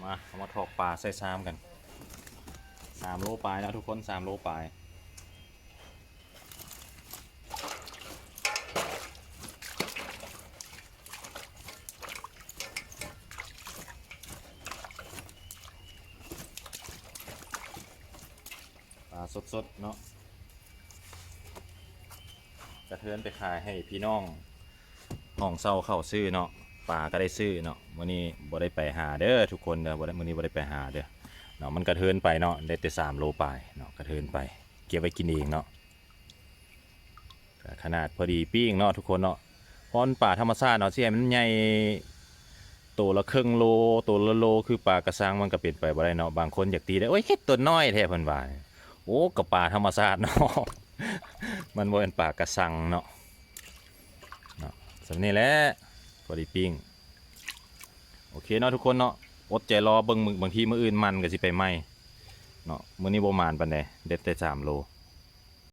ມາ ເຮົາມາຖອກປາໃສ່ຊາມກັນ ສາມໂລປາຍເນາະທຸກຄົນ ສາມໂລປາຍ. ປາສົດໆເນາະ ກະເທີນໄປຂາຍໃຫ້ພີ່ນ້ອງຫ້ອງເຊົ່າເຂົາຊື້ເນາະ ປາກະໄດ້ຊື້ເນາະ. ມື້ນີ້ບໍ່ໄດ້ໄປຫາເດີທຸກຄົນເດີ ບໍ່ໄດ້ ມື້ນີ້ບໍ່ໄດ້ໄປຫາເດີເນາະ. ມັນກະເທີນໄປເນາະ ໄດ້ແຕ່ສາມໂລປາຍເນາະ ກະເທີນໄປ ເກັບໄວ້ກິນເອງເນາະ. ກະຂະໜາດພໍດີປີ້ງເນາະທຸກຄົນເນາະ ເພາະມັນປາທຳມະຊາດເນາະ ຊິໃຫ້ມັນໃຫຍ່ໂຕລະເຄິ່ງໂລ ໂຕລະໂລ ຄືປາກະຊັງ ມັນກະເປັນໄປບໍ່ໄດ້ເນາະ. ບາງຄົນຢາກຕີໄດ້ ໂອ້ຍ ເຮັດໂຕນ້ອຍແທ້ ເພິ່ນວ່າ ໂອ້ ກະປາທຳມະຊາດເນາະ ມັນບໍ່ແມ່ນປາກະຊັງເນາະ ເນາະ. ສ່ຳນີ້ແຫຼະ ພໍດີປີ້ງ. ໂອເຄເນາະທຸກຄົນເນາະ ອົດໃຈລໍເບິ່ງ ບາງທີມື້ອື່ນມັນກະຊິໄປໃໝ່ເນາະ. ມື້ນີ້ບໍ່ໝານປານໃດ ໄດ້ແຕ່ສາມໂລ